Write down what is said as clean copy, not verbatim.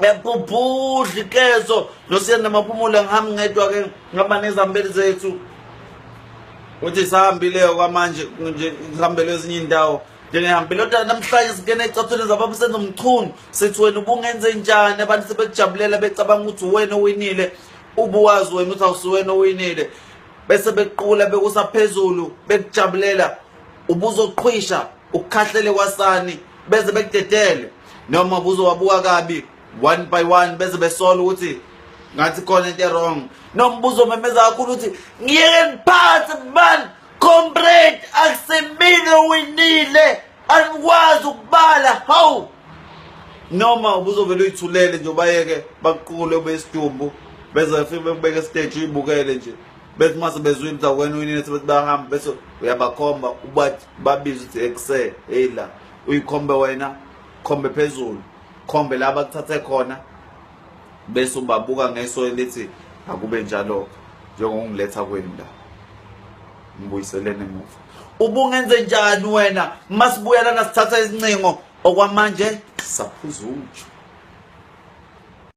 Uyabhubhudla ikezo nosiyanda maphumulo ngihambi ngedwa ke ngihamba nezambeli zethu uthi sahambile kwamanje nje ngihambele ezinye indawo njengehambile kodwa namhlanje singena ecathulweni zababa senzomchunu sithi wena ubungenze njani abantu sebekujabulela becabanga ukuthi uwena owinile ubuwazi wena ukuthi awusuwena owinile bese bequla bekusa phezulu bekujabulela ubuzoqhwisha ukukhahlele kwasani beze bekudedele noma buzowabuka kabi one by one beze besola ukuthi ngathi khona into wrong noma buzomemeza kakhulu ukuthi ngiyeke ngiphathe man comrade akusemile owinile anikwazi ukubala hawu noma ubuzovele uyithulele nje ubayeke bakuqule ube isidumbu beze befike bekubeke stage uyibukele nje bethi mase bezwile ukuthi awuwena uyinini sebethi bayahamba bese uyabakhomba ubathi babize ukuthi ekuse hey la uyikhombe wena khombe phezulu khombe la bakuthathe khona bese ubabuka ngeso elithi akube njalo njengokungiletha kwenu la ngibuyiselene emuva ubungenze njani wena masibuya lana sithatha izincingo okwamanje saphuza uju.